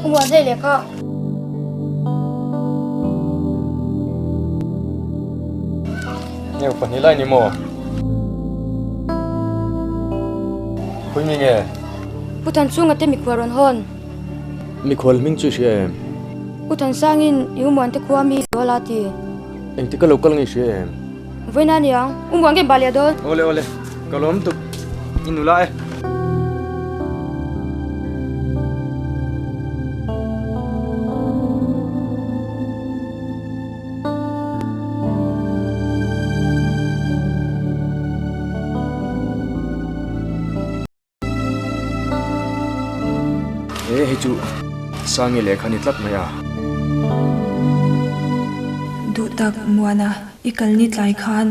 Umuan hei leh kha. Neu pahnih lai ni maw? Khawi mi nge? Pu Thanchunga te mikhual rawn hawn. Mikhual hming chu i hria em? Pu Thansangin i umuan te khua mi dawl a ti. Engtik a lo kal nge i hria em? Vawiin a niang. Umuan nge Balia dawl? Awle awle, ka lawm tuk. I nula e. He hei chu Sangi lehkha ni tlat mai a. Duhtak Muana, i kalni tlai khan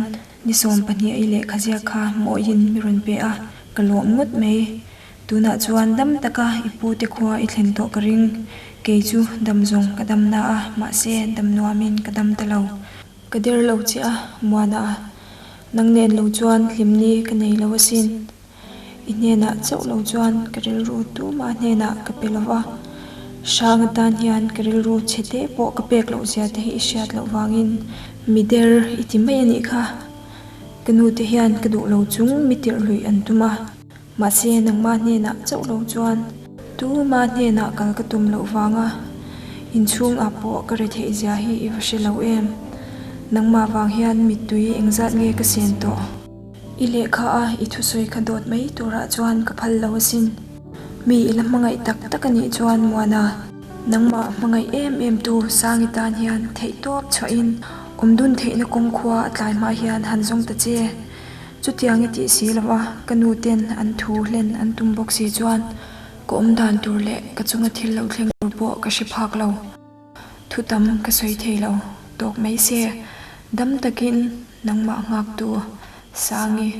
ni 12 i lehkha ziak kha mawiin mi rawn pe a, ka lawm ngawt mai. Tunah chuan dam taka i pute khua i thlen tawh ka ring. Kei chu dam zawng ka dam na a, mahse dam nuamin ka dam ta lo. Ka der lo che a, Muana. Nang nen lo chuan hlimni ka nei lo asin. I hnenah chauh lo chuan ka rilru tumah hnenah ka pe lo va. Hrang atan hian ka rilru chhe te pawh ka pek loh zia te hi i hriat loh vangin mi der i ti mai a nih kha. Ka nu te hian ka duh lo chung mi tirh luih an tum a. Mahse nangmah hnenah chauh lo chuan tumah hnenah kal ka tum loh vanga inchhung ah pawh ka retheih zia hi i va hre lo em. Nangmah vang hian mittui engzat nge ka sen tawh? I lehkha a i thusawi kha dawt mai turah chuan ka phal lo asin. Mi i la hmangaih tak tak a nih chuan Muana, nangmah hmangaih em em tu Sangi tan hian theihtawp chhuahin awmdun theihna kawng khua a tlai hma hian han zawng ta che. Chutiang i tih si lo a, ka nu ten an thu hlen an tum bawk si chuan ka awm dan tur leh ka chunga thil lo thleng tur pawh ka hre phak lo. Thu tam ka sawi thei lo tawk mai se, dam takin nangmah nghak tu Sangi.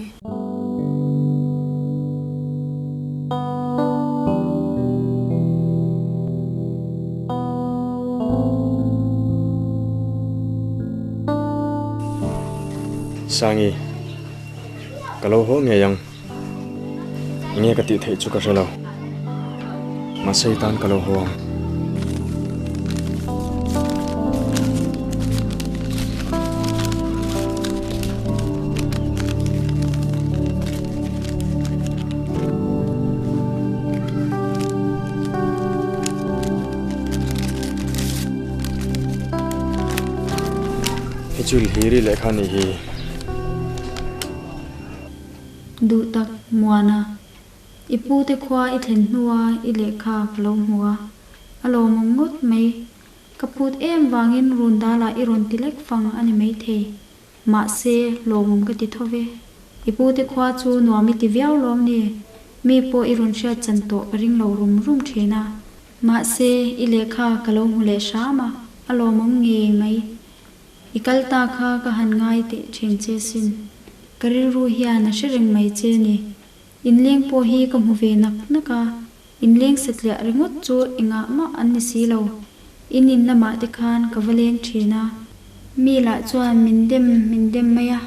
Sangi, ka lo haw ngei ang. Enge ka tih theih chu ka hre lo. Mahse i tan ka lo haw ang. Hei chu Lhiri lehkha a nih hi. Duh tak, Muana. I pute khua i thlen hnua i lehkha ka lo hmu a, a lawmawm ngawt mai. Ka phut em vangin run dalah i rawn ti lek fang a ni maithei. Mahse, lawmawm ka ti tho ve. I pute khua chu nuam i ti viau lawm ni? Mi pawh i rawn hriat chan tawh ka ring lo rum rum thin a. Mahse, i lehkha ka lo hmu leh hram a, a lawmawm ngei mai. I kal ta kha ka han ngai teh thin che sin. Ka rilru hian a hre reng mai che ni. Inleng pawh hi ka hmu ve nak nak a, inleng satliah ringawt chu engah mah an ni si lo. In in lamah te khan ka va leng thin a. Mi lah chuan min dem min dem mai a,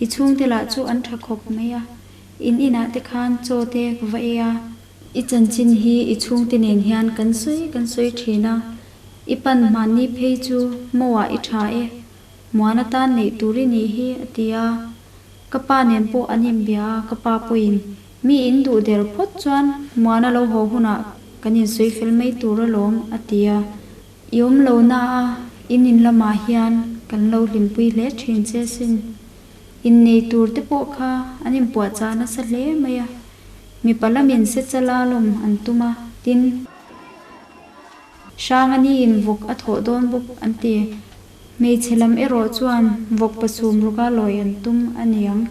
i chhungte lah chu an tha khawp mai a. In inah te khan chaw te ka va ei a. I chanchin hi i chhungte nen hian kan sawi kan sawi thin a. I pan hmanni phei chu mawah i tha e, Muana tan neih tur i nih hi a ti a. Ka pa nen pawh an inbia a, ka pa pawhin mi in duh der phawt chuan Muana lo haw hunah kan insawi fel mai tur alawm a ti a. I awm lo na a, in in lamah hian kan lo hlimpui hle thin che sin. Innei tur te pawh kha an inpuahchah nasa hle mai a, mipa lamin sechala lawm an tum a, tin. Hrang a niin vawk a thawh dawn bawk an ti. Hmeichhe lam erawh chuan vawk pasum ruka lawi an tum a niang.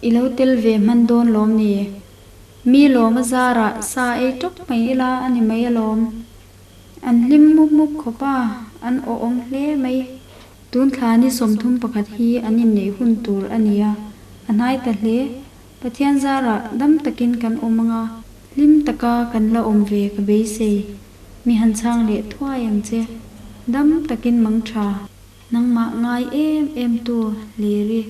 I lo tel ve hman dawn lawm ni? Mi lawm a zarah sa ei tawp mai ila a ni mai alawm. An hlim mup mup khawp a, an awhawm hle mai. Tun thla ni 31 hi an inneih hun tur a ni a, a hnai ta hle. Pathian zarah dam takin kan awm anga, hlim taka kan la awm ve ka beisei. Mi han chhang leh thuai ang che. Dam takin mang tha. Nangmah ngai em em tu Liri.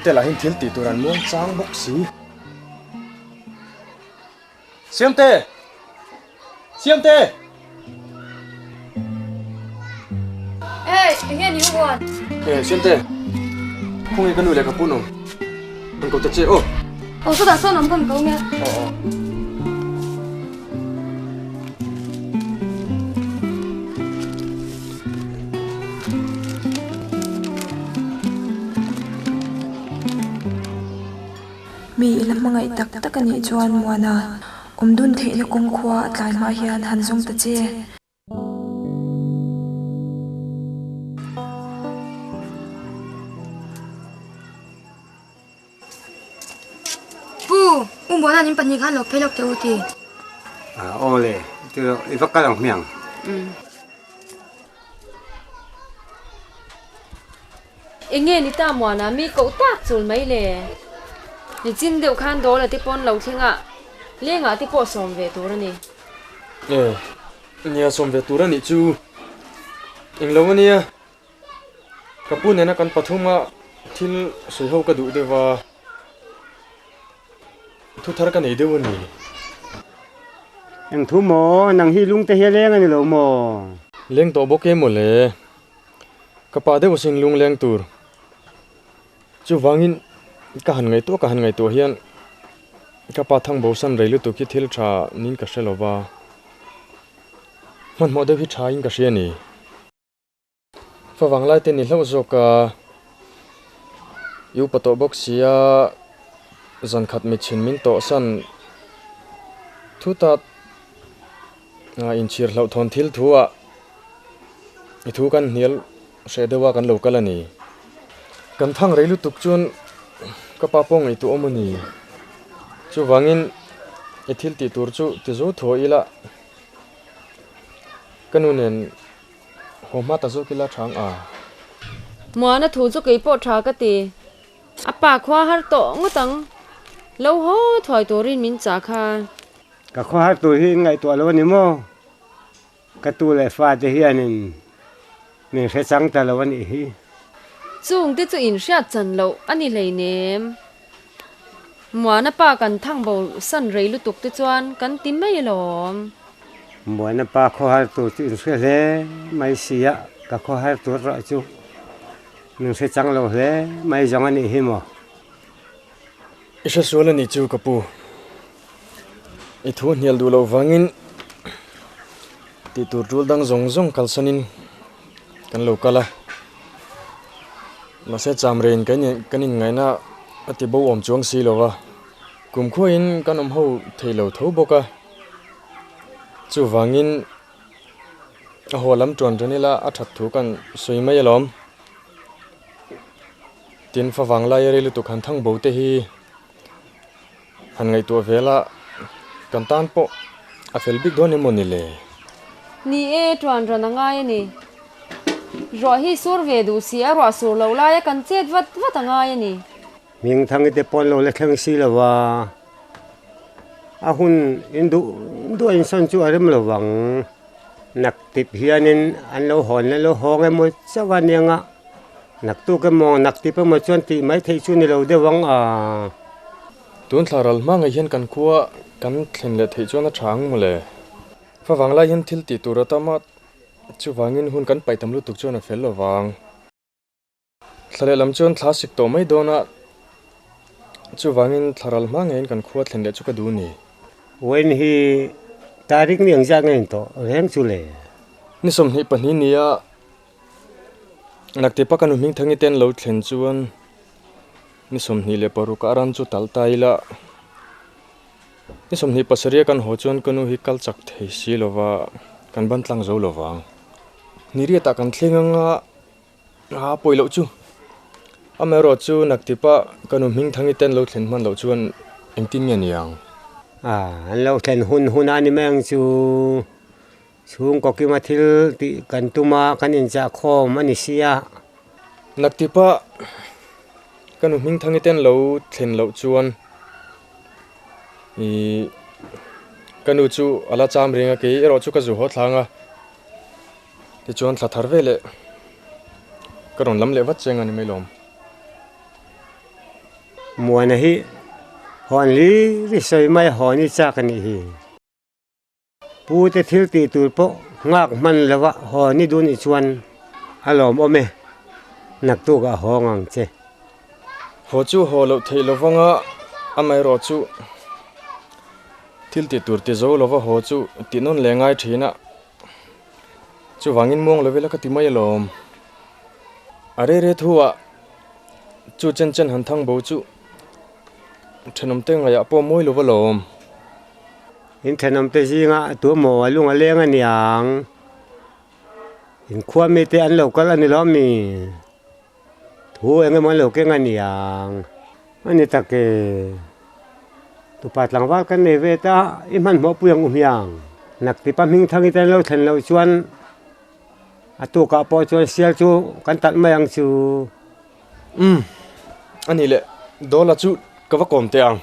Siamte lahin thil tih tur an muang chang bawk si. Siamte! Siamte! Hey, enge ni huan? Eh, Siamte. Khawnge ka nu leh ka pu nawm. An ko ta che aw. Aw, sawtah sawn awm kan ko nge. Aw, aw. Mi i la hmangaih tak tak a nih chuan Muana awmdun theihna kawng khua a tlai hma hian han zawng ta che. Pu, U Muana'n in pahnih khan lo phei lawk teh u ti. Aw le, i va kal ang hmiang. Enge ni ta Muana mi koh tak chul mai le? Nichin deuh khan Dawla te pawn lo thleng a, lengah te pawh sawm ve tur a ni. E, nia sawm ve tur a nih chu. Englo a nia, ka pu nena kan pathum a thil sawi ho ka duh deuh a, thu thar ka nei deuh a ni. Eng thu maw? Nang hi lungte hi a leng a ni lo maw? Leng tawh bawk em maw le? Ka pa deuh asin lungleng tur. Chuvangin ka han ngaihtuah ka han ngaihtuah hian ka pa thang bosan rei lutuk hi thil tha niin ka hre lo va, hmanhmawh deuh hi tha in ka hria a ni. Favang lai te ni hlauh zawk a, i upa tawh bawk sia zankhat mitchhin min tawhsan thut a. Inchhir hlauhthawn thil thu ah i thu kan hnial hreh deuh a kan lo kal a ni. Kan thang rei lutuk chuan ka pa pawh ngaihtuah awm a ni. Chuvangin i thil tih tur chu ti zo thuai ila ka nu nen haw hma ta zawk ila tha ang a. Muana thu chu kei pawh tha ka ti. A pa khua har tawh ngawt ang. Lo haw thuai turin min chah kha. Ka khawhar tur hi in ngaihtuah lo a ni maw? Ka tu leh fate hianin min hre chang ta lo a nih hi. Chungte chu in hriat chan loh a ni hleinem. Muana pa kan thang bo san rei lutuk te chuan kan ti mai alawm. Muana pa khawhar tur chu in hre hle mai sia, ka khawhar tur erawh chu min hre chang lo hle mai zawng a nih hi maw? I hre sual a nih chu ka pu. I thu hnial duh loh vangin tih tur tul dang zawng zawng kalsanin kan lo kal a. Mahse chamrein kan inngaihna a ti bo awm chuang si lo va, kumkhuain kan awm ho thei lo tho bawk a. Chuvangin a haw lam tuan ṭan ila a ṭhat thu kan sawi mai alawm. Tin favang lai rei lutuk han thang bo te hi han ngaihtuah vel a, kan tan pawh a fel bik dawn emaw ni le? Ni e, tuan ran a ngai a ni. Ruah hi sur ve duh si a, ruah sur loh laia kan chet vat vat a ngai a ni. Hming thang i te pawn lo la thleng si lo va, a hun in duh duh a insawn chu a rem lo vang. Naktip hianin an lo hawn la lo hawng emaw chauh a nia nga. Naktuk emaw naktip emaw chuan tih mai theih chu ni lo deuh ang a. Tun thla ral hma ngei hian kan khua kan thlen leh theih chuan a tha ang mawle. Favang lai hian thil tih tur a tam a, chuvangin hun kan paih tam lutuk chuan a fel lo vang. Thla leh lam chuan thla sik tawh mai dawn a, chuvangin thla ral hma ngeiin kan khua thlen leh chu ka duh ni. Wayne hi tarik ni ang zat nge in tawh reng chu le? Ni 22 nia Naktipa ka nu hmingthangi te an lo thlen chuan ni 26 a ram chu tal ta ila, ni 27 a kan haw chuan ka nu hi kal chak thei si lova kan ban tlang zo lovang. Ni riatah kan thleng anga a pawi loh chu. Amaherawh chu Naktipa ka nu hmingthangi te an lo thlen hman loh chuan engtin nge ni ang? An lo thlen hun hun a ni mai ang chu. Chhungkaw kima thil tih kan tum a, kan inchah khawm a ni sia. Naktipa ka nu hmingthangi ten lo thlen loh chuan ih ka nu chu a la cham reng a, kei erawh chu ka zu haw thlang a, tichuan thla thar veleh ka rawn lam leh vat cheng a ni mai lawm. Muana hi hawn li ri sawi mai hawn i chak a nih hi. Pu te thil tih tur pawh nghak hman lova hawn i duh nih chuan a lawmawm e, naktuk ah hawng ang che. Haw chu haw loh theih lovanga amaherawh chu thil tih tur ti zo lova haw chu tih nawn leh ngai thin a, chuvangin muang lovila ka ti mai alawm. A rei rei thu ah chu chen chen han thang bo chu thenawm te ngaihah pawh mawi lova lawm. In thenawm te zinga tuamaw a lung a leng a niang. Inkhua mite an lo kal a ni lo mi? Thu eng emaw an lo keng a niang. A ni tak e. Tupa tlangval kan nei ve ta, i hmanhmawh pui ang u hmiang. Naktipa hming thang ite an lo thlen loh chuan a tukah pawh chuan sial chu kan talh mai ang chu. Umm, a nih leh Dawla chu ka va kawm teh ang.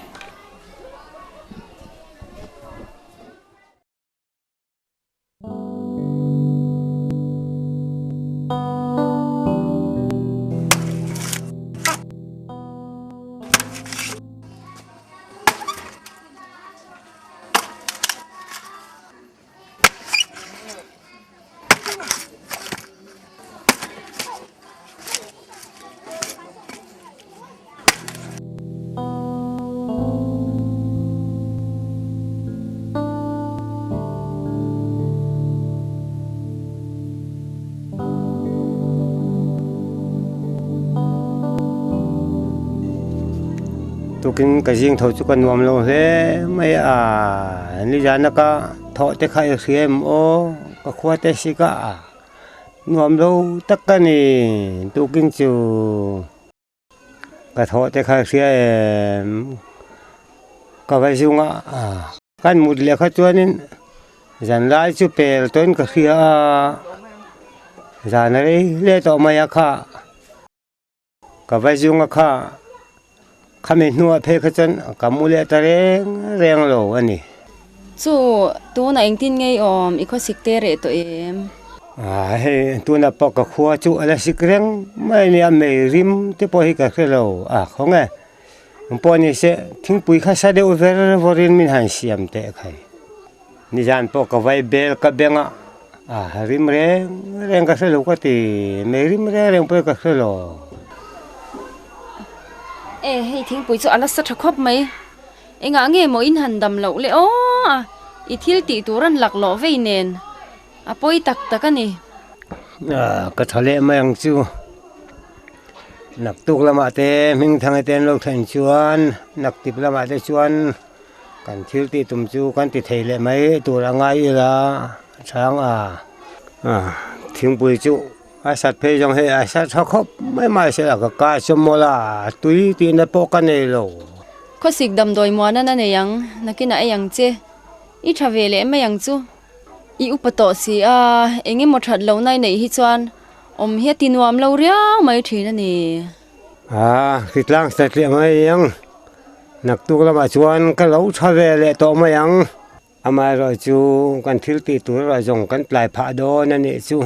Tukin ka zing tho chu ka nuam lo hle mai a, nizana ka thawh te kha i hria em aw ka khua te si ka nuam lo tak a ni tukin chu. Ka thawh te kha hria em ka va zung a kan mut leh kha chuanin zan lai chu pel tawhin ka hria a zan a rei hle tawh mai a kha ka va zung a kha khami hnuah phei kha chuan ka mu leh ta reng reng lo a ni. Chu tunah engtin ngei awm i khawsik te reh tawh em? A hei tunah pawh ka khua chu a la sik reng mai a nia mei rim te pawh hi ka hre lo a khaw nge ang pawh ni se thingpui kha sa deuh ver vawrin min han siam teh khai nizan pawh ka vai bel ka beng a a rim reng reng ka hre lo ka ti mei rim reng reng pawh hi ka hre lo. E hei thingpui chu a la sa tha khawp mai. Engah nge maw in han dam loh le aw a, i thil tih tur an lak lawh vei nen a pawi tak tak a ni. Ka tha leh mai ang chu. Naktuk lamah te hming thang te an lo thlen chuan naktip lamah te chuan kan thil tih tum chu kan ti thei leh mai tur a ngai ila a chhang a. Thingpui chu a sat phei zawng hei a sat tha khawp mai mai se la ka kai chu mawl a tui tihna pawh ka nei lo. Khawsik damdawi muanan a nei ang, nakinah ei ang che. I tha ve leh mai ang chu. I upa tawh si a, eng emaw that lohna i neih hi chuan awm hi a ti nuam lo riau mai thin a ni. A, hritlang satliah mai ang. Naktuk lamah chuan ka lo tha ve leh tawh mai ang. Amaherawh chu kan thil tih tur erawh zawng kan tlai phah dawn a nih chu.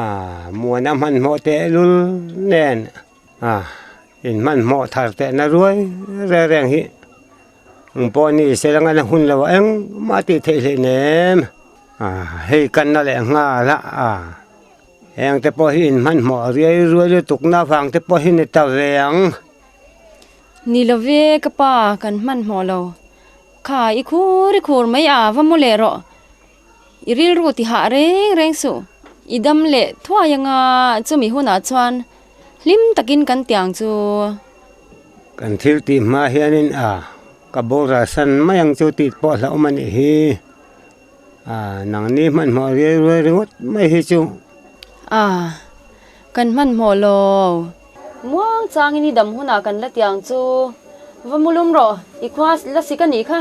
Aaa muana hmanhmawh tehlul nen aa in hmanhmawh thar tehna ruai reng reng hi eng pawh ni se la ngana hun lo engmah tih theih hleih nem aa hei kanna leh nghal a aa heng te pawh hi in hmanhmawh riai ruai lutuk na vang te pawh hi ni ta ve ang. Ni lo ve ka pa kan hmanhmawh lo. Kha i khur i khur mai a va mu leh rawh. I rilru ti hah reng reng suh. I dam leh thuai anga chumi hunah chuan hlim takin kan tiang chu. Kan thil tih hma hianin a ka boral san mai ang chu tih pawh hlauhawm a nih hi. A nangni hmanhmawh riai ruai ringawt mai hi chu. A kan hmanhmawh lo. Muang changin i dam hunah kan la tiang chu va mu lum rawh i khua la sik a nih kha.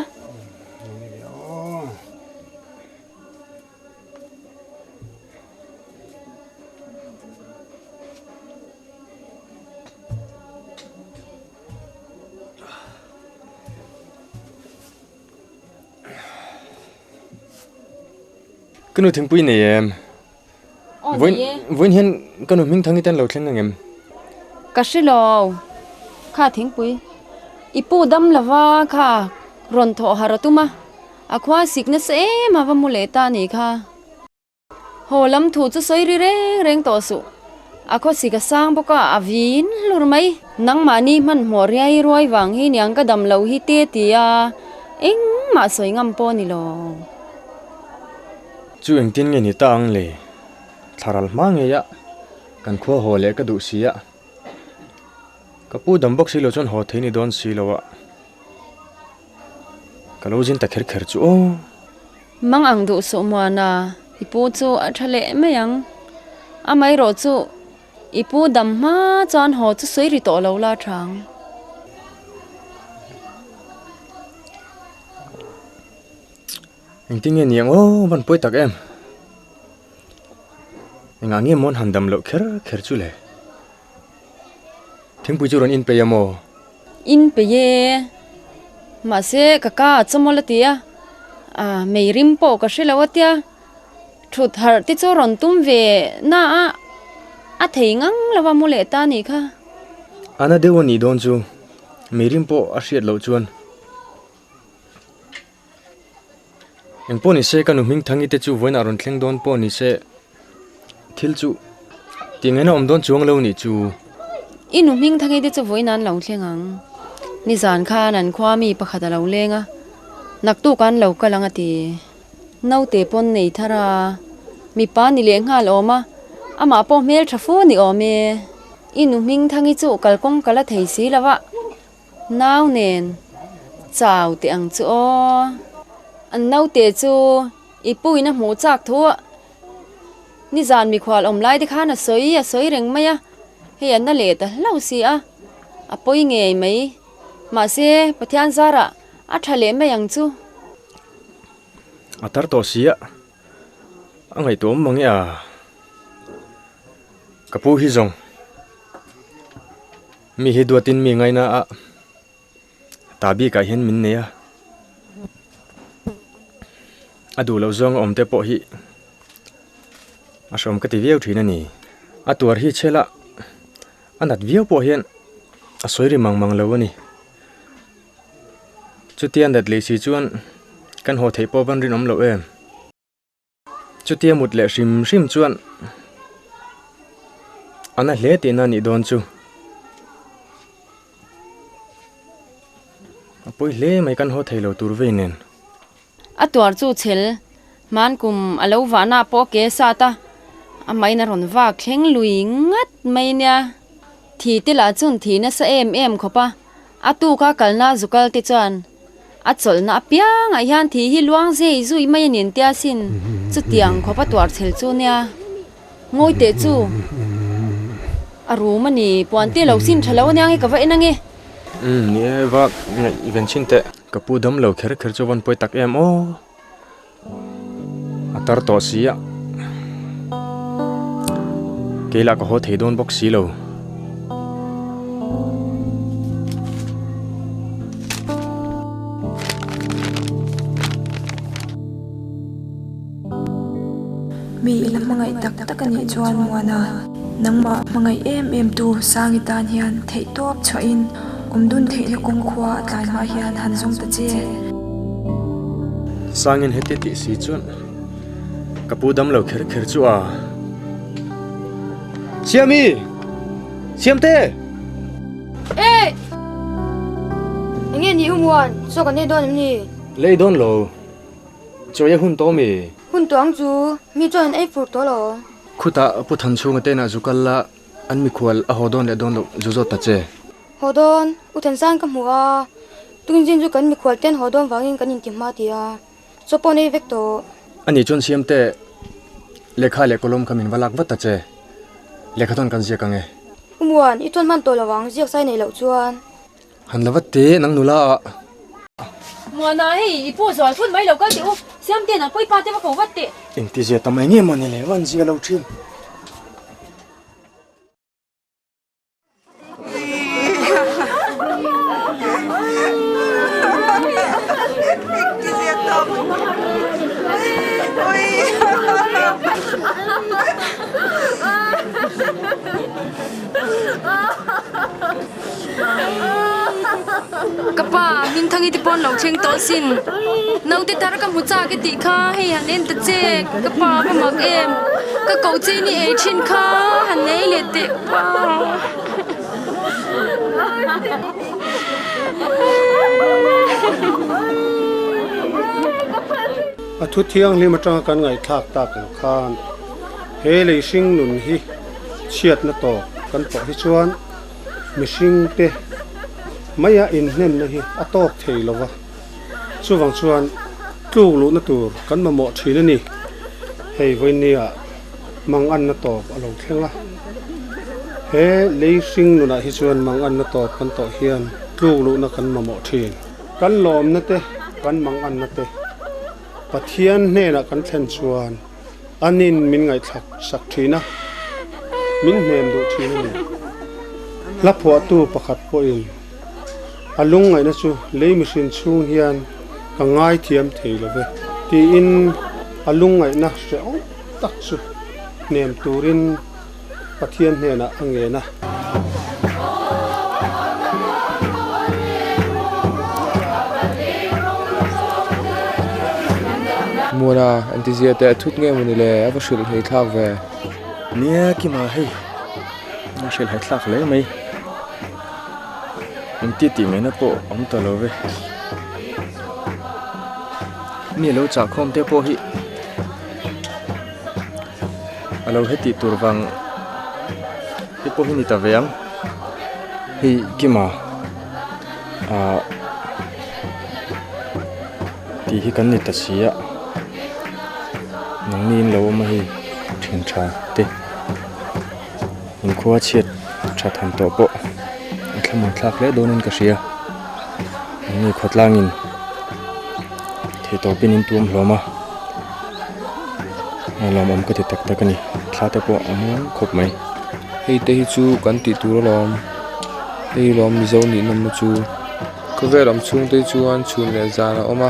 Ka nu thingpui nei em? Vawiin hian ka nu hming thang i tan lo thleng ang em? Ka hre lo. Kha thingpui i pu dam lova kha rawn thawh harh a tum a, a khua sik nasa em a va mu leh ta a nih kha. Haw lam thu chu sawi ri reng reng tawh suh. A khawsik a sang bawk a, a vin hlur mai. Nangmahni hmanhmawh riai ruai vang hi niang ka dam lo hi te ti a, engmah sawi ngam pawh a ni lo. Chu engtin nge ni ta ang le? Thlaral hma ngei a, kan khua haw leh ka duh si a. Ka pu dam bawk si lo chuan haw thei ni dawn si lo a. Ka lo zin ta kher kher chu aw. Mang ang duh suh Muana, i pu chu a tha leh mai ang. Amaherawh chu i pu dam hma chuan haw chu sawi ri tawh lo la thang. Engtin nge ni ang aw, van pawi tak em. Engah nge mawn han dam loh kher kher chu le. Thingpui chu rawn in peih a maw? In peih e. Mahse ka ka a chawmawl a ti a, ah mei rim pawh ka hre lo a tia. Thut harh te chu rawn tum ve na a, a thei ngang lo a mu leh ta a nih kha. A na deuh a nih dawn chu, mei rim pawh a hriat loh chuan. Eng pawh ni se ka nu hming thangi te chu vawiinah rawn thleng dawn pawh ni se thil chu tih ngaihna awm dawn chuang lo nih chu. I nu hming thangi te chu vawiin an lo thleng ang. Nizan khan an khua mi pakhat a lo leng a, naktuk an lo kal ang a ti. Naute pawn nei thar a, mipa ni leh nghal awm a, amah pawh hmel tha fu ni awm e. I nu hming thangi chu kalkawng ka la thei si lo a. Nau nen chau teh ang chu aw. An naute chu i puiin a hmuh chak thu a, nizan mikhual awm lai te khan a sawi a sawi reng mai a, hei an na leh ta hlauh si a, a pawi ngei mai. Mahse Pathian zarah a tha leh mai ang chu. A tar tawh si a, a ngaihtuah awm mange a, ka pu hi zawng. Mi hi duatin mi ngaina a, ta bikah hian min nei a, a duh loh zawng a awm te pawh hi a hrawm ka ti viau thin a ni. A tuar hi chhel a, a nat viau pawh hian a sawi ri mang mang lo a ni. Chutia nat leh si chuan kan haw theih pawh van rinawm loh em. Chutia mut leh hrim hrim chuan a na hle tihna a nih dawn chu. A pawi hle mai kan haw thei lo tur vei nen. A tuar chu chhel hman kum a lo vahna pawh a ke sat a, a main a rawn vak thleng lui ngat mai nia. Thi te lah chuan thi nasa em em khawp a, a tuka kalna zukal te chuan A chawlhna apiangah hian thi hi luang zei zui mai a nin tia sin, chutiang khawp a tuar chhel chu nia. Ngawi teh chu a rum a ni, puan te lo sin tha lo ania nge ka va en ange. Umm ni e va ngaih ven chhin teh. Ka pu dam lo kher kher chu a vawn pawi tak em aw. A tar tawh si a, kei lah ka haw thei dawn bawk si lo. Mi i la hmangaih tak tak a nih chuan Muana, nangmah hmangaih em em tu Sangi tan hian theihtawp chhuahin Awmdun theihna kawng khua a tlai hma hian han zawng ta che. Sangin heti tih si chuan ka pu dam lo kher kher chu a. Siami! Siamte! Eh! Enge ni Umuan, chaw kan ei dawn em ni? Lei dawn lo. Chaw ei a hun tawh mi? Hun tawh ang chu, mi chuan an ei fur tawh lo. Khutah Pu Thanchhunga te inah zu kal la. An mikhual a haw dawn leh dawn loh zu zawt ta che. Haw dawn, U Thansan ka hmu a, Tungzin chu kan mikhual ten haw dawn vangin kan inti hma ti a, chaw pawh nei vek tawh. Ani chuan Siamte, lehkha leh kawlawm kha min va lak vat ta che, lehkha thawn kan ziak ang e. U Muan, i thawn hman tawh lo ang, ziak sai neih loh chuan. Han la vat teh, nang nula ah. Muana, hei i pu zual phun mai lo kal teh u, Siamte nang pawh i pa te va ko vat teh. Engtizia tam eng nge maw ni le, van zia lo thin. Hmingthangi te pawh an lo thleng tawh asin. Naute thar ka hmu chak e tih kha hei han en ta che, ka pa va mak em. Ka koh che ni ei thin kha han nei leh teh pa. A thu thianghlim atanga kan ngaihthlak tak ang khan he lei hring nun hi chhiatna tawk kan tawh hi chuan mihringte maia inhnemna hi a tawk thei lo va, chuvang chuan tluk luhna tur kan mamawh thin a ni. Hei vawinia manganna tawp a lo thleng a, he lei hring nunah hi chuan manganna tawp kan tawh hian tluk luhna kan mamawh thin. Kan lawmna te, kan manganna te Pathian hnenah kan thlen chuan Anin min ngaihthlak sak thin a, min hnem duh thin a ni. Hla phuahtu pakhat pawhin a lungngaihna chu lei mihrin chhung hian ka ngaithiam thei lo ve tiin a lungngaihna hrehawm tak chu hnem turin Pathian hnenah a ngen a. Muana, Engtizia teh thut nge mawni le, a va hrilh hlei thlak ve. Nia Kima hei, a hrilh hlei thlak hle mai. Engti tih ngaihna pawh a awm ta lo ve. Mi lo chahkhawm te pawh hi. A lo heti tur vang te pawh hi ni ta ve ang. Hei Kima ah tih hi kan ni ta si a nangni in lo awm a hei thian tha te inkhua chhiat that han tawh pawh a thlamuan thlak hle dawnin ka hria nangni khawtlangin theihtawpin in tuam hlawm a. A lawmawm ka ti tak tak a ni thla te pawh a muang khawp mai. Hei te hi chu kan tih tur alawm hei lawm Mizo nih nawmna chu. Khawvel awm chhung te chuan chhun leh zan a awm a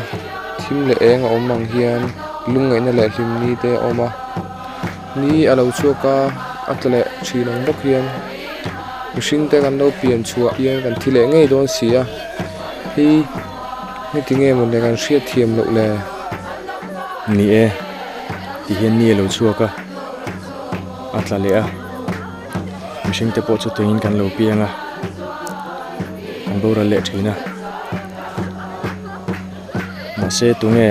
thim leh eng a awm ang hian lungngaihna leh hlimni te a awm a ni a lo chhuak a a tla leh thin ang bawk hian mihring te kan lo pian chhuah hian kan thi leh ngei dawn si a hei. Heti nge maw le kan hriat thiam loh le? Ni e, ti hian ni a lo chhuak a, a tla leh a, mihring te pawh chu tuiin kan lo piang a, kan boral leh thin a, mahse tunge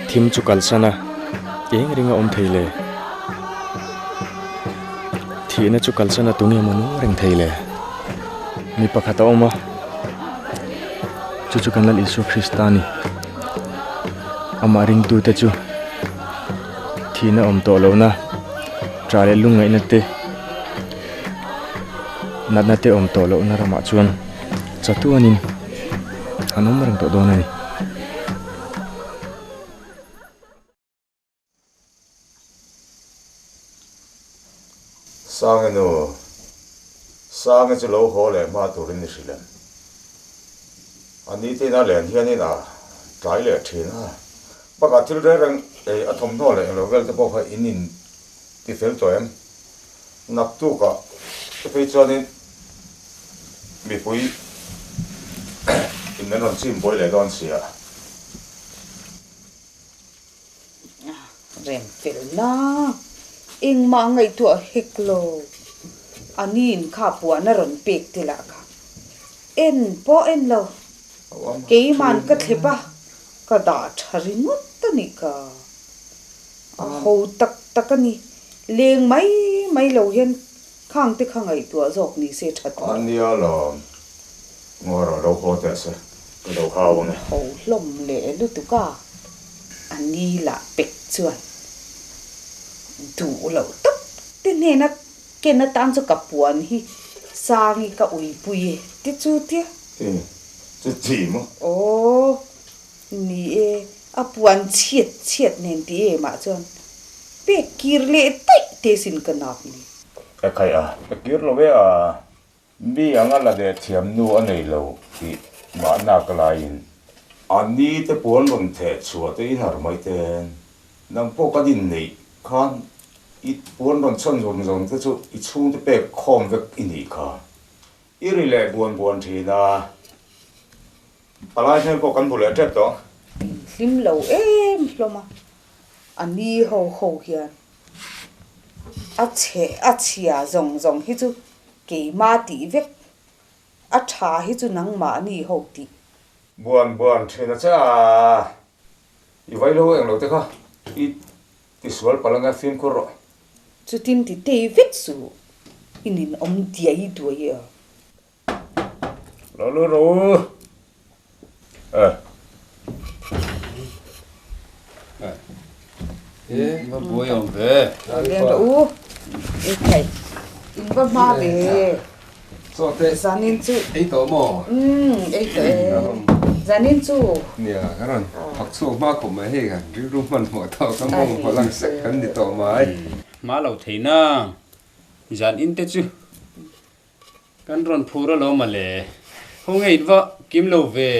thim chu kalsan a, eng ring a awm thei le? Thihna chu kalsan a tunge maw nung reng thei le? Mi pakhat a awm a. Chu chu kan Lal Isua Krista a ni. Amah ringtute chu thihna awm tawh lohna, ṭah leh lungngaihna te, natna te awm tawh lohna ramah chuan chatuanin an awm reng tawh dawn a ni. Sangi nu, Sangi chu lo haw leh hma turin i hrilh em? A ni te ina len hianin a tlai leh thin a, bakah thil reng reng ei a thawmhnaw leh englo vel te pawh kha in in ti fel tawh em? Naktukah te phei chuanin mipui in an rawn chim buai leh dawn sia. Rem fel na, engmah ngaihtuah hek lo. A niin kha puan a rawn pek te lah kha en pawh en lo. Keiman ka thlep a, ka dah tha ringawt a nih ka. A ho tak tak a ni. Leng mai mai lo hian khang te kha ngaihtuah zawk ni se tha tur. A nia lawm. Ngaw rawh lo haw teh se, ka lo hau ang e. Ho hlawm leh lutuk a, a ni lah pek chuan duh loh tak te hnena ken atan chu ka puan hi Sangi ka uipui e te chu tia. E, chu chi maw? Aw, ni e, a puan chhiat chhiat nen ti em ah chuan pek kir leh daih te sin ka nak ni. E khai a, ka kir lo e a. Mi anga la leh thiam nu a nei lo tih mahnak laiin a ni te puan rawn theh chhuah te i har mai ten. Nang pawh kan inneih khan i puan rawn chhawn zawng zawng te chu i chhungte pek khawm vek i nih kha. I ri leh buan buan thin a. Palai hmel pawh kan hmu leh tep tawh. In hlim lo em hlawm a, a ni ho ho hian a chhe a chhia zawng zawng hi chu keimah tih vek a tha hi chu nangmahni ho tih. Buan buan thin a che a, i vailo eng lo te kha i tisual palh anga fimkhur rawh. Chutin ti tei vek suh, i ninawm diai duai a. Lo lu rawh u. Eh. Eh, va buai awm ve. Lo leng rawh u. E khai. In va hma ve. Chaw te. Zanin chu. Ei tawh maw? Umm, ei tawh e. Zanin chu. Nia, ka rawn phak chhuak hma khawp mai hei kan rilru hmanhmawh tawh ka mawng haw lang sek kan ni tawh mai. Hma lo thei nang. Zan in te chu. Kan rawn phur alawm a le. Khawnge in va kim lo ve.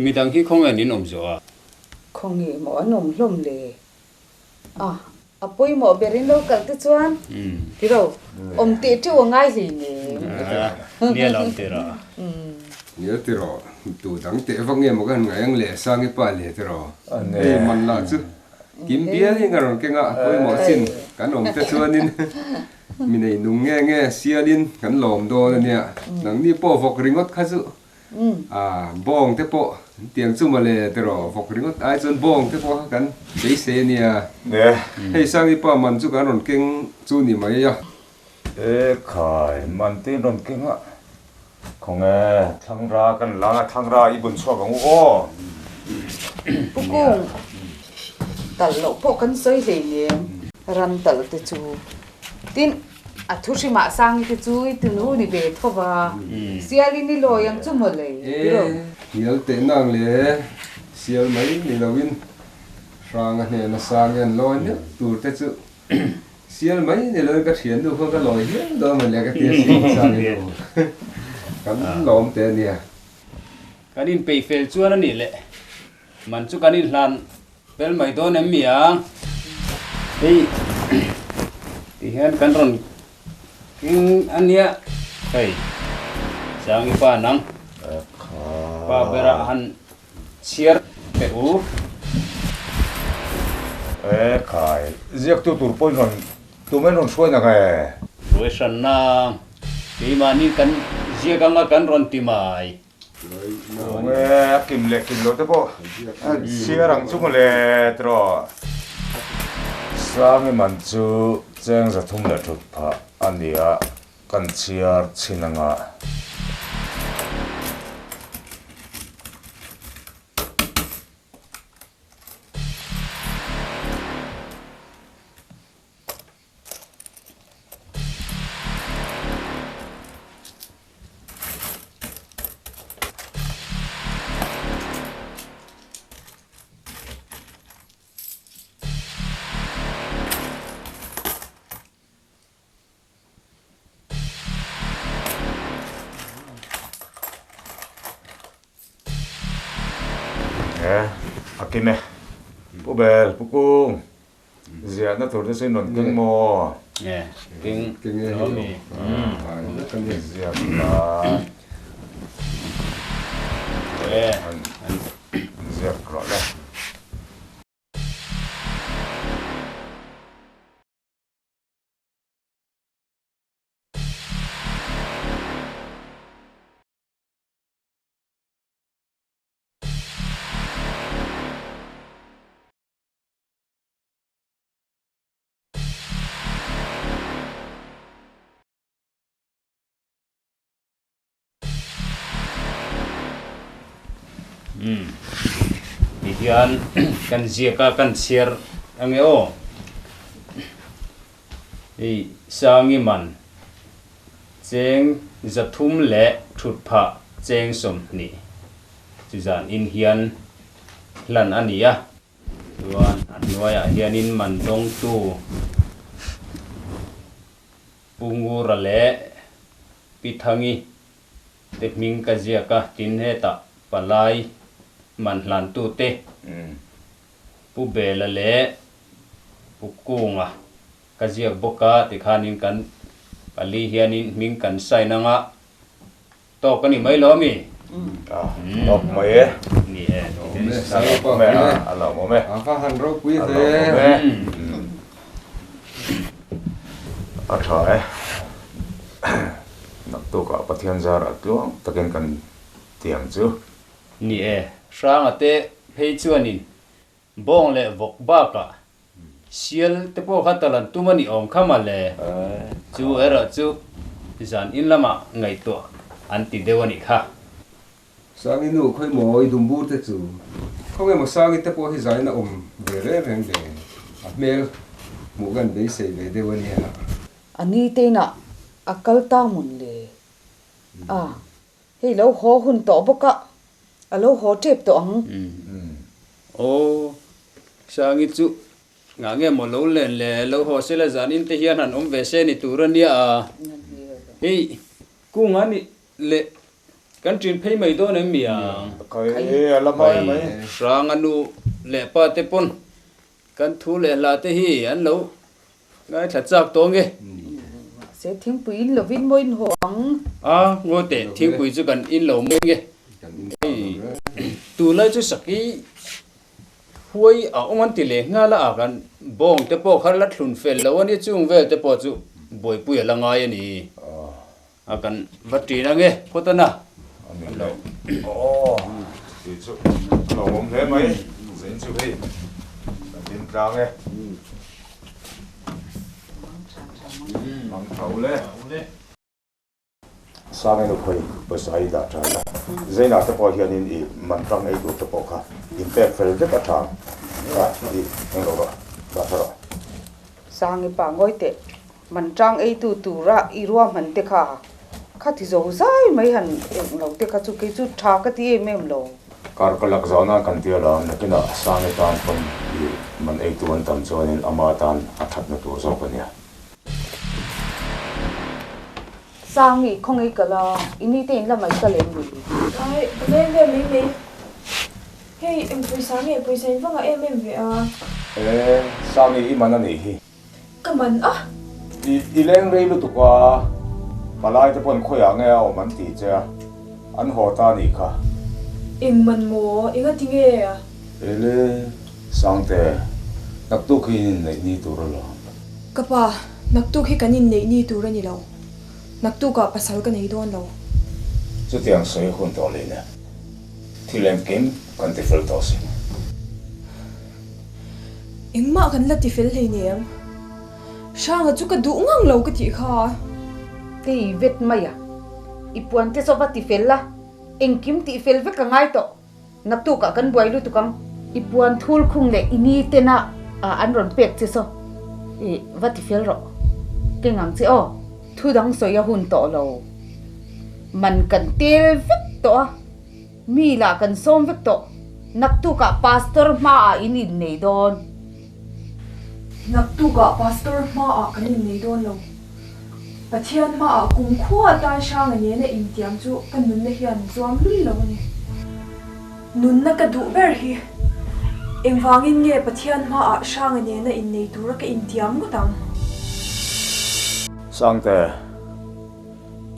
Midang hi khawnge an inawm zawh a? Khawnge maw an awm hlawm le? A, a pawimawh ber in lo kal te chuan tiro awm teh teuh a ngai hlei nem. Nia lo awm tiraw? Nia tiraw, tu dang teh vak nge maw ka han ngaih ang le, Sangi pa le tiraw? Hei man lah chu kim bial hi ka rawn keng a, a pawimawh chin kan awm te chuanin Mi nei nung nge nge sialin kan lawm dawn a nia. Nangni pawh vawk ringawt kha chu a bawng te pawh tiang chu mawle tiraw vawk ringawt ai chuan bawng te pawh kha kan beisei a nia. Hei Sangi pa man chu kan rawn keng chu ni mai a. E khai, man te in rawn keng a. Khawnge, thlangra kan la a, thlangra i bun chhuak ang u aw. Pu Kung, talh loh pawh kan sawi hleinem, ran talh te chu. Tin, a thu hrimah Sangi te chu i tunu ni ve tho va, sialin i lawi ang chu maw le, ti rawh. E, hnial teh nang le, sial mai ni loin hranga hnena Sangi an lawi meuh tur te chu. Sial mai ni loin ka thiannu kha ka lawi hial dawn mawle ka ti a sin Sangi nu kan lawm teh a nia. Kan inpeih fel chuan a nih leh man chu kan inhlan fel mai dawn em mi ang? Hei ti hian kan rawn keng a nia. Hei Sangi pa nang pa berah han Chhiar teh u. E khai, ziaktu tur pawhin rawn tum en rawn hruai nak e. Hruai hranna keimahni kan ziak anga kan rawn ti mai. Tum e, a kim leh kim lo te pawh chhiar ang chu mawle tiraw. Sangi man chu cheng 300 leh thut phah a nia. Kan chhiar chhin anga. E, a kim e. Pu Bel, Pu Kung, ziahna tur te chu in rawn keng maw? E, keng, keng e hei mi. Ziak la. E, ziak rawh le. Umm tihian kan ziak a kan chhiar ange aw hei Sangi man cheng 300 leh thut phah cheng 20 chu zan in hian hlan a ni a. Chuan a hnuaiah hianin man dawngtu Pu Ngura leh Pi Thangi te hming ka ziak a, tin hetah palai man hlantu te Pu Bela leh Pu Kunga ka ziak bawk a, tikhanin kan pali hianin hming kan sign anga tawk a ni mai lo a mi? Tawk mai e. Ni e. A lawmawm e. A va han ropui ve. A lawmawm e. A tha e. Naktukah Pathian zarah tluang takin kan tiang chu. Ni e. Hranga te phei chuanin Bawng leh vawk bakah sial te pawh kha tal an tum a ni awm kha mawle. Chu erawh chu zan in lamah ngaihtuah an ti deuh a nih kha. Sangi nu khawi maw i dumbur te chu khawnge maw Sangi te pawh hi zain a awm ve reng reng ve a hmel hmuh kan beisei ve deuh a nia. A ni te inah a kal ta mawn le a. Hei lo haw hun tawh bawk a, a lo haw tep tawh ang. Aw, Sangi chu ngah nge maw lo len le, lo haw sela zan in te hian han awm ve se ni tur a nia a. Hei, kung a nih le kan ṭin phei mai dawn em mi ang? Khai, a la mai mai. Hrang a nu leh pa te pawn kan thu leh hla te hi an lo Ngaithla chak tawh nge? Mahse thingpui in lovin maw in haw ang? A, ngaw teh, thingpui chu kan in lo mai nge? Hei, tunlai chu saki huai a awm an ti leh nghal a, a kan bawng te pawh kha la thlun fel lo a nia, chung vel te pawh chu buaipui a la ngai a ni. A kan va ṭin ange phawt a na. A ni lo. Aw, tih chu a lo awm hle mai. Zain chu hei kan din tlang e. Mang tho le. Sang enu khawi pawisa i dah ṭha ila. Zainah te pawh hianin i man tang ei tur te pawh kha inpek fel vek a ṭha ang. Kha i eng lo rawh, dah ṭha rawh. Sangi pa ngawi teh. Man tang eitu tura i ruahman te kha kha ti zo zai mai han eng lo te kha chu kei chu tha ka ti em em lo. Kar ka lak zau nan kan tia la, nakinah Sangi tan pawn i man eitu an tam chuanin ama tan a thatna tur zawk a nia. Sangi, khawngaih ka la, i ni te in la mai ka lem ni. Ai, ka leng ve mai mai. Hei, eng pawisa nge pawisa in va ngah em em ve a? E, Sangi i man a nih hi. Ka man a. I i leng rei lutuk a, palai te pawn khawiah nge a awm an ti che a, an haw ta a nih kha. Eng man maw? Enga ti nge a? Ele, Sangte, naktuk hi in inneih ni tur alawm. Ka pa, naktuk hi kan inneih ni tur a ni lo. Naktukah pasal ka nei dawn lo. Chutiang sawi hun tawh leh nen, thil engkim kan ti fel tawh sin. Engmah kan la ti fel hleinem. Hranga chu ka duh ngang lo ka tih kha. Kei vet mai a, i puan te saw va ti fel la, engkim tih fel vek ka ngai tawh. Naktukah kan buai lutuk ang. I puan thul khung leh i ni tena an rawn pek che saw i va ti fel rawh. Keng ang che aw, thu dang sawi a hun tawh lo. Man kan tel vek tawh a. Mi lah kan sawm vek tawh. Naktukah Pastor hmaah in innei dawn. Naktukah Pastor hmaah kan innei dawn lo. Pathian hmaah kumkhua atan hranga nena intiam chu ka nunna hian zuam lul lo a ni. Nunna ka duh ber hi. Engvangin nge Pathian hmaah hranga nena innei tura ka intiam ngawt ang? Sangte.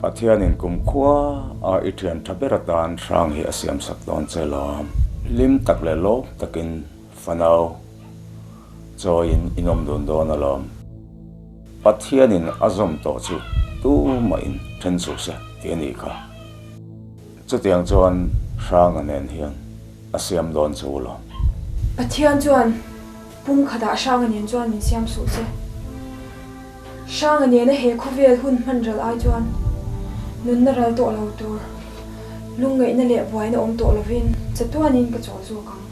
Pathianin kumkhua a i thian tha ber atan hrang hi a siam sak dawn che lawm. Hlim tak leh lawm takin fanau chawiin in awm dun dawn alawm. Pathianin a zawm tawh chu tumahin then suh se tih a nih kha. Chutiang chuan hranga nen hian a siam dawn che u lawm. Pathian chuan pumkhatah hranga nen chuan min siam suh se. Hranga nena he khawvel hun hman ral ai chuan nunna ral tawh lo tur, lungngaihna leh buaina awm tawh lovin chatuanin ka chawl zawk ang.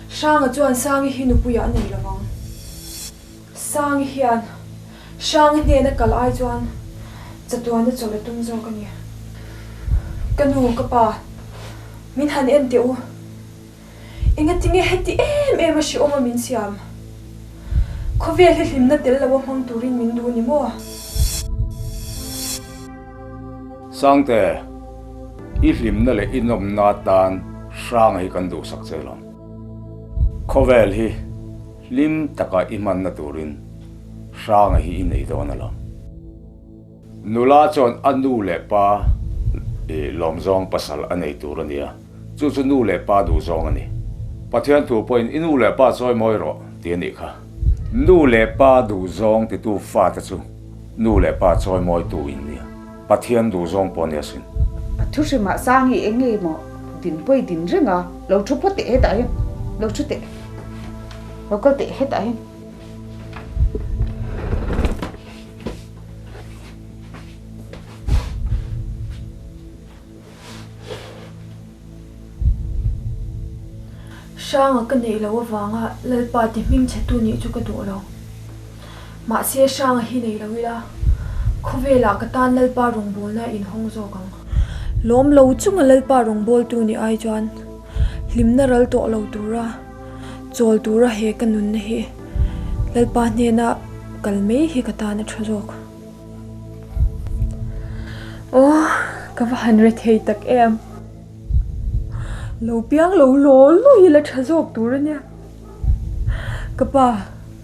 Hranga chuan Sangi hi nupuiah a nei lovang. Sangi hian Hranga hnena kal ai chuan chatuana chawlh a tum zawk a ni. Ka nu, ka pa, min han en teh u. Engatinge heti em em a hrehawm a min siam? Khawvel hi hlimna tel lo a hmang turin min duh ni maw? Sangte, i hlimna leh i nawmna atan hranga hi kan duhsak che lo. Khawvel hi hlim taka i hmanna turin hranga hi i nei dawn alawm. Nula chuan a nu leh pa I lawmzawng pasal a nei tur a nia. Chu chu nu leh pa duhzawng a ni. Pathian thu pawhin i nu leh pa chawi mawi rawh ti a nih kha. Nu leh pa duhzawng titu fate chu nu leh pa chawi mawitu in nia. Pathian duhzawng pawh a nia sin. A thu hrimah Sangi eng nge maw din pawi din reng a, lo thu phawt teh hetah hian, lo thu teh, lo kal teh hetah hian. Hranga ka neih loh avanga Lalpa ti hmingchhetu nih chu ka duh lo. Mahse Hranga hi nei lo ila, khawvelah ka tan Lalpa rawngbawlna a inhawng zawk ang. Lawm lo chunga Lalpa rawngbawltu nih ai chuan hlimna ral tawh lo tura chawl tura he ka nunna hi Lalpa hnena kal mai hi ka tan a tha zawk. Aw, ka va han re thei tak em. Lo piang lo law law hi la tha zawk tur a nia. Ka pa,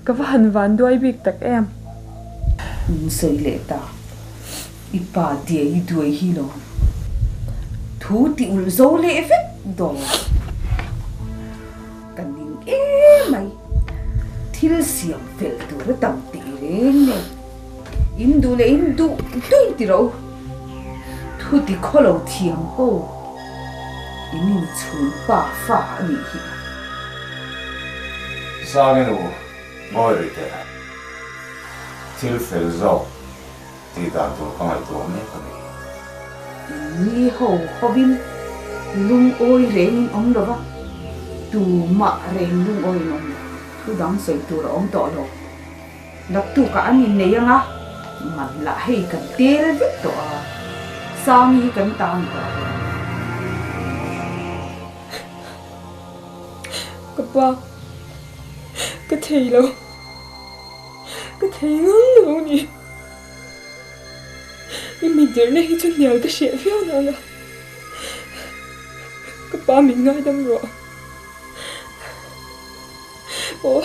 ka va han van duai bik tak em. Min sawi leh ta, i pa diai i duai hi lo thu ti ulh zo leh vek dawn. Ka ning emai, thil siam fel tur a tam tih reng nen. In duh leh in duh duh in ti rawh u. Thu ti khaw lo thiam ho in inchhung pa fa a nih hi. Sanginu ngawi rih teh. Thil fel zawk tih dan tur ka ngaihtuah mek a ni. In ni ho hovin lungawi reng in awm lo va, tumah reng lungawi in awm lo. Thu dang sawi tur a awm tawh lo. Naktukah an innei ang a, man lah hei kan tel vek tawh a, Sangi hi kan ta ni tawh lo. Ka pa, ka thei lo, ka thei ngang lo ni. I mitdirna hi chu hnial ka hreh viau nana, ka pa min ngaidam rawh. Aw.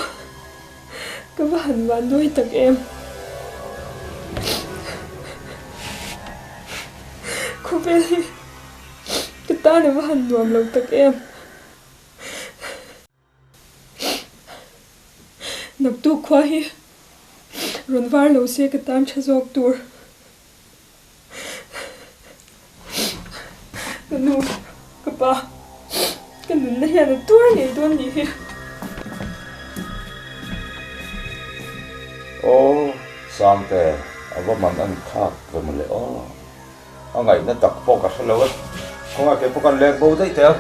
Ka va han van duai tak em. Khawvel hi ka tan a va han nuam lo tak em. Naktuk khua hi rawn var lo se ka tan tha zawk tur. Ka nu, ka pa, ka nunna hian a tuar ngei dawn nih hi. Aw, Sangte, a va man an khak ve mawle aw. A ngaihna tak pawh ka hre lo e. Khawngaih kei pawh kan leng bo daih teh a.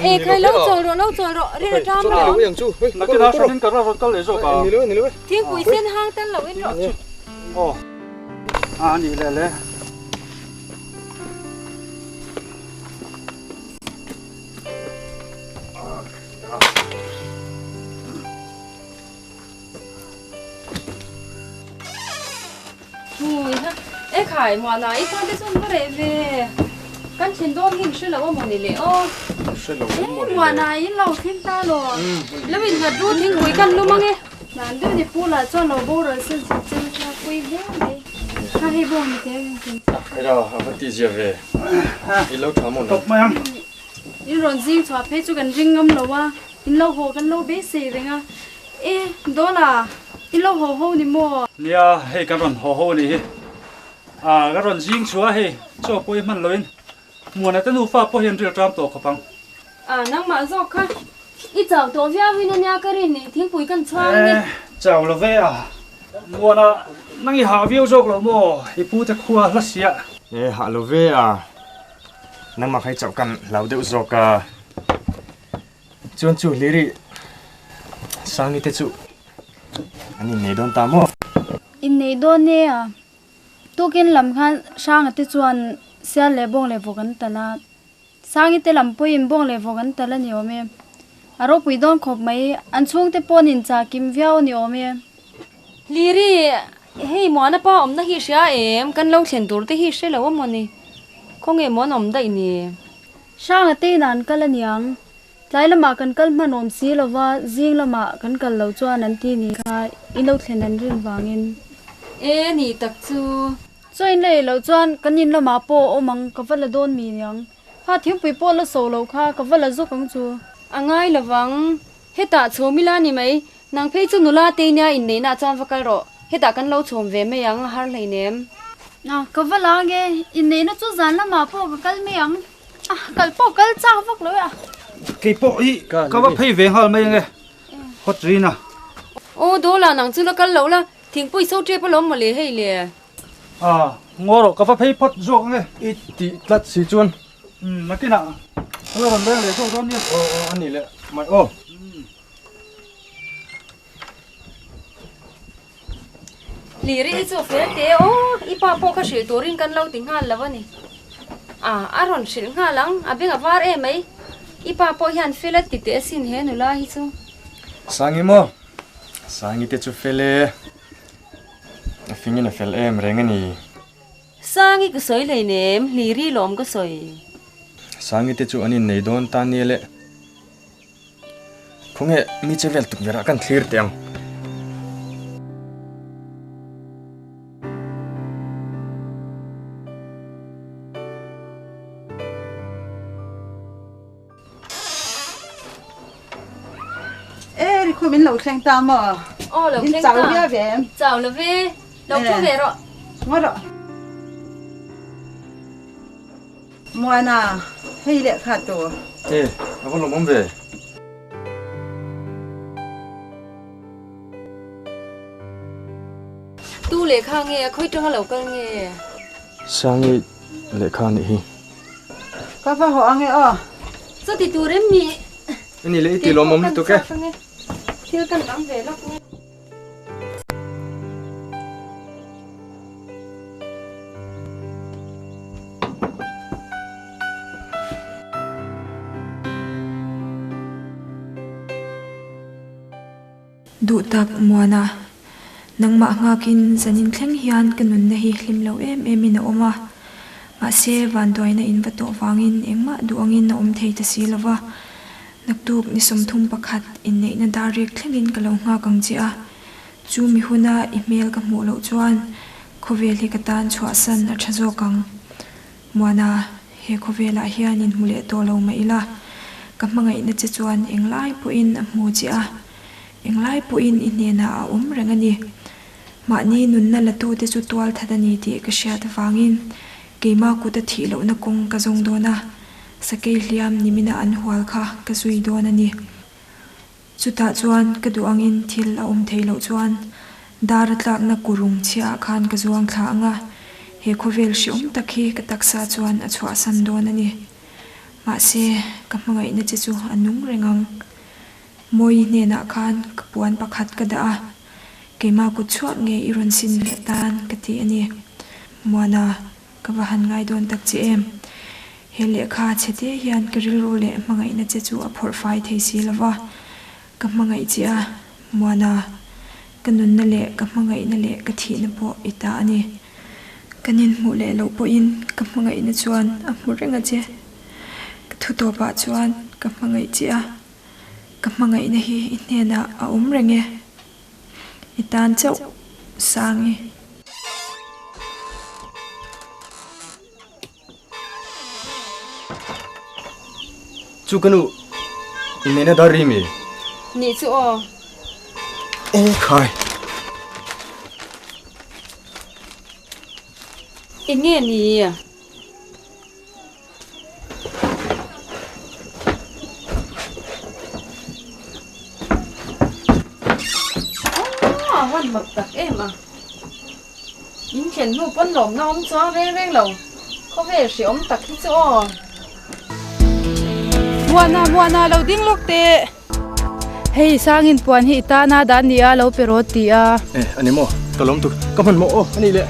Ê khai lo chawl rawh lo chawl rawh ril ṭam rawh. Thingpui sen hang tan lo in rawh. E khai muana i chuan te chuan va reh ve kan thin dawn hi in hre lo a maw ni le aw hre lo e muana in lo thleng ta lo lo in nghat ru thingpui kan lum ange nan deuh ni pu lah chuan lo boral sen chim chem kha pui hle mai kha hei bawng ni te Hera a va tih zia ve i lo tha maw Tawp mai ang. In rawn zing chhuah phei chu kan ring ngam lo a, in lo haw kan lo beisei reng a. E, Dawla, i lo haw ho ni maw? Nia, hei kan rawn haw ho a nih hi. Ah, ka rawn zing chhuah a hei, chaw pawh i hman loin Muana te nufa pawh hi an ril ṭam tawh khawp ang. Ah, nangmah zawk kha i chau tawh viau in ania ka rin nih, thingpui kan chhuang ni. Eh, chau lo ve a. Muana, nang i hah viau zawk lo maw? I pu te khua hla siah. Eh, hah lo ve a. Nangmah kha i chauh kan hlau deuh zawk a. Chuan chu Hliri Sangi te chu an innei dawn ta maw? Innei dawn e a. Tukin lam khan Hranga te chuan sial leh bawng leh vawk an talh a. Sangi te lam pawhin bawng leh vawk an talh a ni awm e. A ropui dawn khawp mai, an chhungte paw'n inchah kim viau a ni awm e. Hliri. Hei Muana pa awmna hi hria em? Kan lo thlen tur te hi hre lo a maw ni? Khawnge maw an awm daih ni? Hranga te inah an kal aniang. Tlai lamah kan kal hman awm si lova, zing lamah kan kal lo chuan an ti ni kha i lo thlen an rin vangin. E ni tak chu. Chaw in la ei loh chuan kan in lamah pawh awm ang ka va la dawn mi niang. Kha thingpui pawh la so lo kha ka va la zawk ang chu. A ngai lovang. Hetah chhawm ila ni mai. Nang phei chu nula te nia inneihna ah chuan va kal rawh. Hetah kan lo chhawm ve mai ang a har hleinem. A, ka va la ange. Inneihna chu zan lamah pawh ka kal mai ang. A, kal pawh kal chak vak lo e a. Kei pawh hi ka va phei ve nghal mai ange. Hot Rina. Aw Dawla nang chu la kal lo la, thingpui so tep alawm mawle hei le. A, ngaw rawh ka va phei phawt zawk ange. I tih tlat si chuan. Umm, nakinah ka la rawn leng leh zawk dawn nia. Aw aw a ni leh mai aw. Hliri hi chu fel teh aw, i pa pawh kha hrilh turin kan lo ti nghal lo a ni. A, a rawn hrilh nghal ang, a beng a var em mai. I pa pawh hian fel a ti teh asin he nula hi chu. Sangi maw? Sangi te chu fel e. A fingin a fel em reng a ni. Sangi ka sawi hleinem, Hliri lawm ka sawi. Sangi te chu an innei dawn ta nia le. Khawnge mi che vel tukverh ah kan thlir teh ang. E ri khu min lo thleng ta maw? Aw lo thleng ta. Chau viau ve em? Chau lo ve. Lo thu ve rawh. Ngaw rawh. Muana, hei lehkha tur. E, a va lawmawm ve. Tu lehkha nge a khawi tanga lo kal nge? Sangi lehkha anih hi. Ka va haw ange aw. Chuti tur em mi? Ani leh i ti lawmawm lutuk e. Thil kan dang ve lawk nge. Duh tak Muana, nangmah nghakin zanin thleng hian ka nunna hi hlim lo em em in a awm a. Mahse, vanduaina in va tawh vangin engmah duh angin a awm thei ta si lo va. Naktuk ni 31 inneihna dar rek thlengin ka lo nghak ang che a. Chu mi huna i hmel ka hmuh loh chuan khawvel hi ka tan chhuahsan a tha zawk ang. Muana, he khawvelah hian inhmu leh tawh lo mah ila, ka hmangaihna che chuan englai pawhin a hmu che a, englai pawhin i hnenah a awm reng a ni. Mahni nunna latute chu tual that a ni tih ka hriat avangin keima kuta thih lohna kawng ka zawng dawn a, sakei hliam nimina an hual kha ka zui dawn a ni. Chutah chuan ka duh angin thil a awm thei loh chuan dar a tlakna kurung chhiaah khan ka zuang thla ang a, he khawvel hreawm tak hi ka taksa chuan a chhuahsan dawn a ni. Mahse, ka hmangaihna che chu a nung reng ang. Mawi hnenah khan ka puan pakhat ka dah a, keimah kut chhuak nge i rawn sin leh tan ka ti a ni. Muana, ka va han ngai dawn tak che em? He lehkha chhe te hian ka rilru leh hmangaihna che chu a phawrh fai thei si lo va, ka hmangaih che a, Muana, ka nunna leh ka hmangaihna leh ka thihna pawh i ta a ni. Kan inhmuh leh loh pawhin ka hmangaihna chuan a hmu reng a che. Ka thu tawpah chuan ka hmangaih che a, ka hmangaihna hi i hnenah a awm reng e. I tan chauh Sangi. Chu ka nu inneihna dar ri mi? Nih chu aw. E khai. Enge ni? Aw a van mak tak em a. In thlen hnu pawn lawmna awm chuang reng reng lo. Khawvel hreawm tak hi chu aw. Muana Muana lo ding lawk teh. Hei Sangin puan hi i tana dan nia lo pe rawt ti a. E a ni maw? Ka lawm tuk. Ka hmanhmawh aw a nih leh.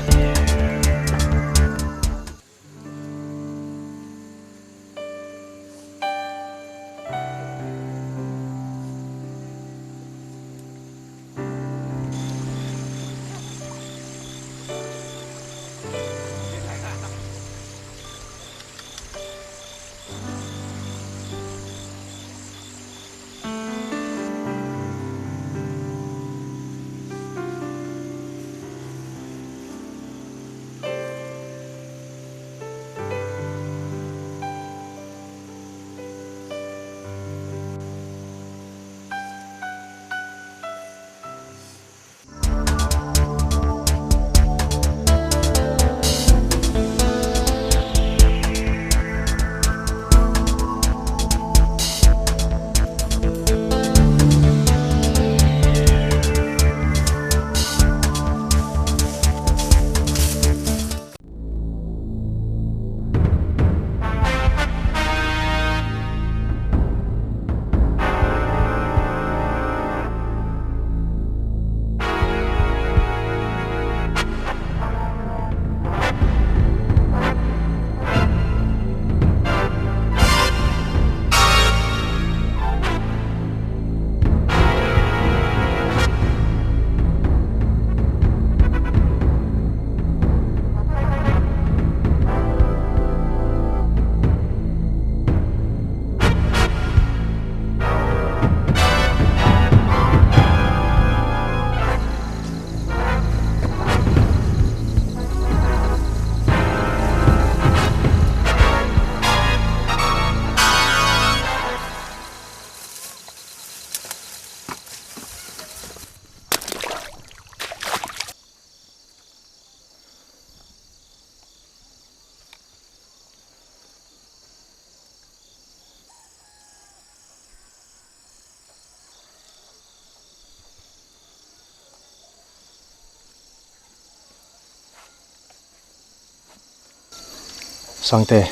Sangte,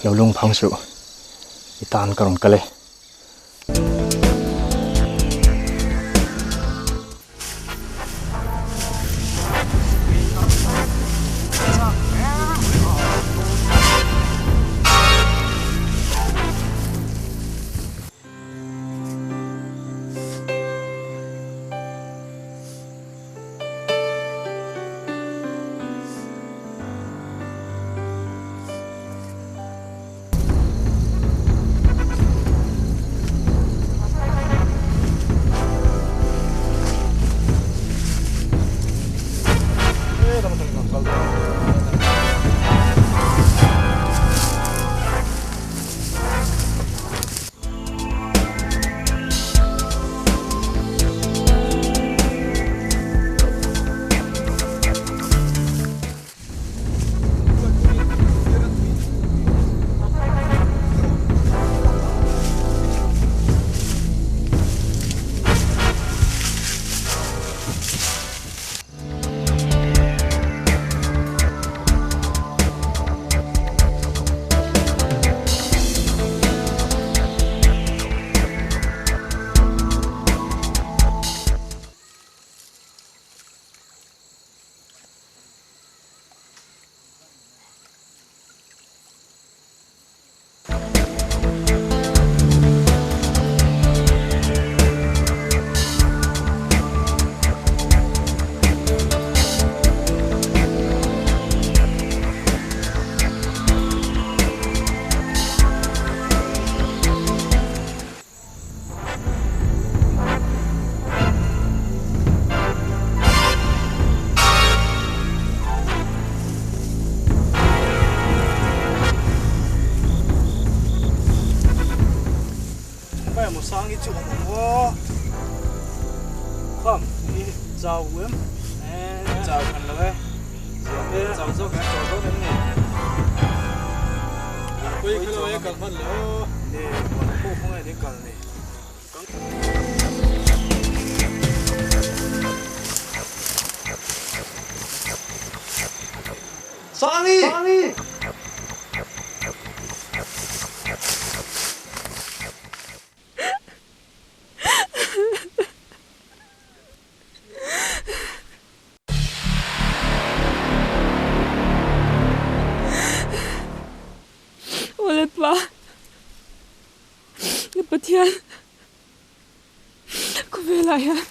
lo lung phang suh, i tan ka rawn kal e. Sangi chu awm ang aw. Kham i chau em? Chau khan lo e. Chau zawk em? Chau zawk em ni? Pui kha lo e kal hman le aw. Ni, buan pawh khawngaih ni kal ni. Sangi! Sangi! Awle pa, ka Pathian khawvelah hian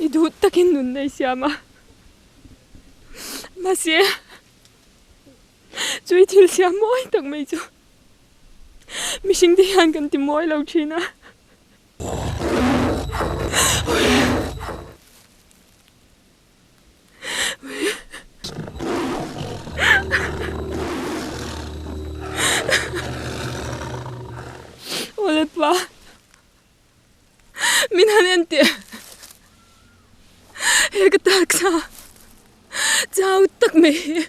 i duh takin nun nei siam a, mahse chui thil siam mawi tak mai chu mihring te hian kan ti mawi lo thin a. Awle pa, min han en teh. He ka taksa chau tak mai hi.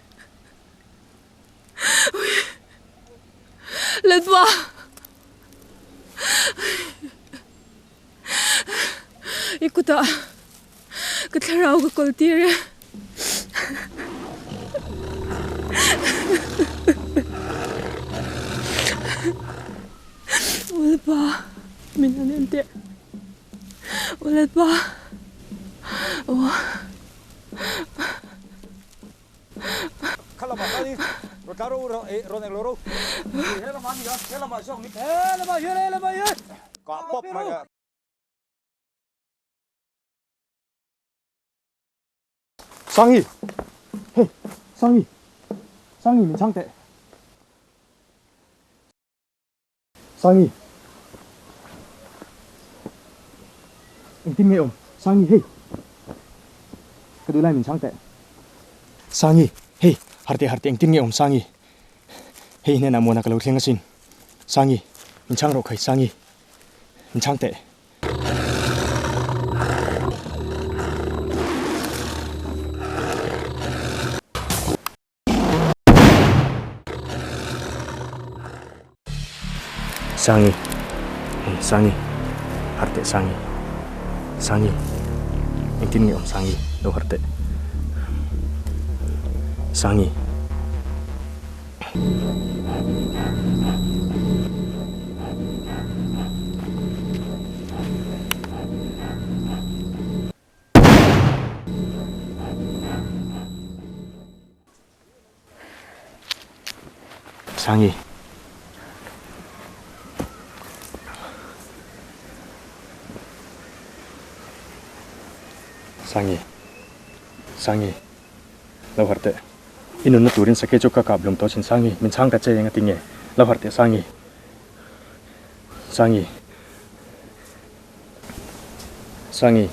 Lalpa. I kutah ka thlarau ka kawl tir e. Aw Lalpa, min han en teh. Aw Lalpa, aw. Sangi! Hei! Sangi! Sangi min chhang teh! Sangi! Engtin nge awm? Sangi hei! Ka duh lai min chhang teh. Sangi! Hei! Har teh har teh engtin nge awm Sangi? Hei hnenah muana ka lo thleng asin. Sangi! Min chhang rawh khai Sangi! Min chhang teh. Sangi, hei Sangi, har teh Sangi, Sangi, engtin nge awm Sangi, lo har teh. Sangi. Sangi. Sangi. Sangi. Lo harh teh. I nunna turin sake chu ka kap lum tawh chin Sangi. Min chhang ta che eng a ti nge. Lo harh teh Sangi. Sangi. Sangi.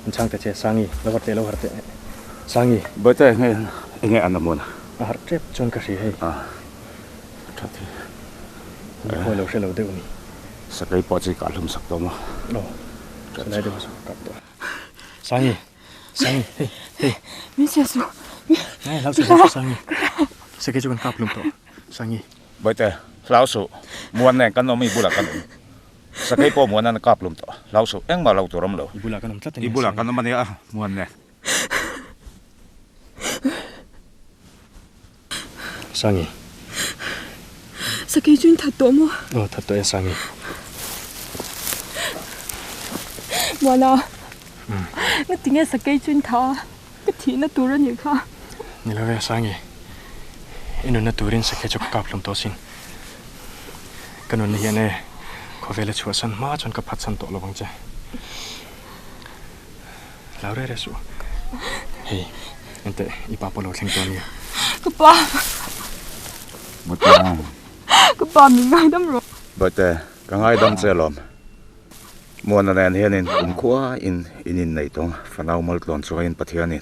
Min chhang ta che Sangi. Lo harh teh lo harh teh. Sangi. Bawihte nge enge an awm a? A harh tep chuan ka hria hei. A tha thi. Ni pawh lo hre lo deuh ni. Sakei pawh chi kah hlum sak tawh maw? Aw. Salai deuh a saw ka kap tawh. Sangi. Sangi hei hei. Min sia su. Ngai hlau su hlau su Sangi. Sakei chu kan kap hlum tawh. Sangi. Bawihte hlau suh. Muan nen kan awm i bulah kan awm. Sakei pawh muan an kap hlum tawh. Hlau suh engmah lo tur awm lo. I bulah kan awm tlat a nia. I bulah kan awm a nia muan nen. Sangi. Sakei chu in that tawh maw? Aw that tawh e Sangi. Muana. Nga tinge sakei chu in tha a? Ka thihna tur a nih kha. Ni lo e Sangi. I nunna turin sakei chu ka kap hlum tawh sin. Ka nunna hian e khawvela chhuahsan hma chuan ka phatsan tawh lovang che. Hlau reh reh suh. Hei, enteh, i pa pawh lo thleng tawh ania. Ka pa. Mute. Ka pa min ngaidam rawh. Bawihte, ka ngaidam che alawm. Muana nen hianin kumkhua in in innei tawng fanau maltlawn chuangin Pathianin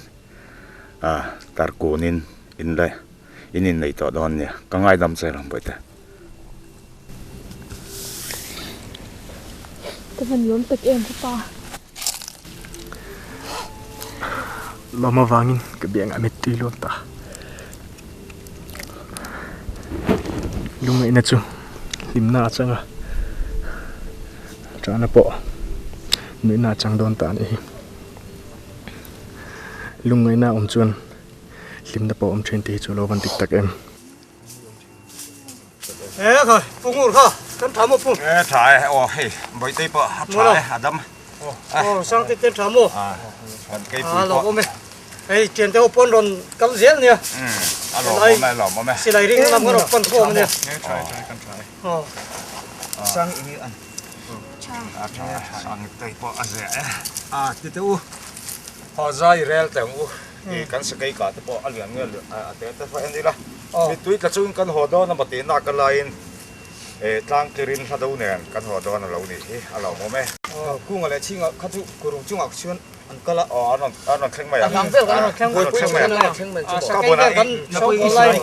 a tarkunin in leh in innei tawh dawn ania. Ka ngaidam che alawm Bawihte. Ka van lawm tak em ka pa. Lawm avangin ka biangah mittui luak ta. Lungngaihna chu hlimna a chang a, ṭahna pawh nuihna a chang dawn ta a nih hi. Lungngaihna a awm chuan hlimna pawh a awm ṭhin tih hi chu a lo van dik tak em. E kha pungur kha kan tha maw pung. E tha e aw hei Bawitei pawh a tha e a dam. Aw Sangte ten tha maw. Kan keipui pawh. A lawm awm e. Hei thian te ho pawn rawn kal zel nia. A lawm awm e lawm awm e. Silai ring lam kan rawn pan khawm ania. E tha e tha e kan tha e. Aw. Sang eng an. A tha e Sangtei pawh a zeh e. A ti teh u. Haw zai rel teh ang u. I kan sakei kah te pawh a lian nge a te te pawh en ila mittui tla chungin kan haw dawn a maw tihna ka laiin tlang tlirin hla do nen kan haw dawn a lo nih hi a lawmawm e. Kunga leh Chhinga kha chu kawrung chungah chuan an kal a. Aw an rawn an rawn thleng mai ang. An vel an rawn thleng mai. An rawn thleng mai ang. Sakei vel kan sawi lai.